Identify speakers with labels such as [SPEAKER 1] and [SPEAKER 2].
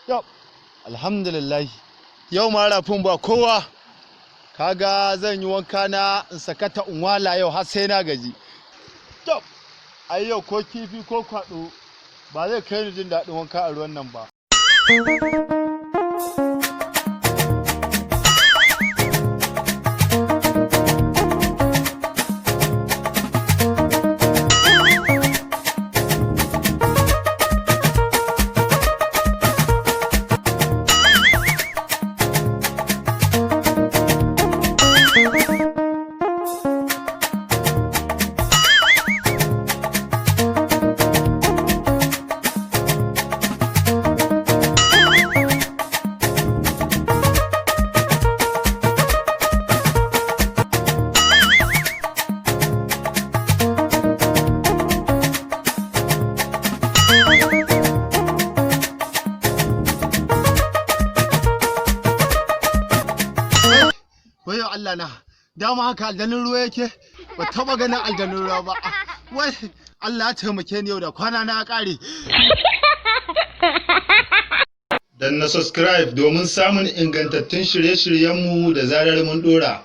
[SPEAKER 1] Yau, alhamdulillah. Yau ma rafin ba kowa. Kaga zan yi wanka na in sakata in wala yau har sai na gaji. To, ai yau ko kifi ko kwaɗo ba zai kai ni jin daɗin wanka a ruwan nan ba. Wayo Allah na, dama haka aljanun ruwa yake, ba taɓa ganin aljanun ruwa ba. Wai, Allah ya taimake ni yau da kwana na ƙare. Danna subscribe domin samun ingantattun shirye-shiryenmu da zarar mun ɗora.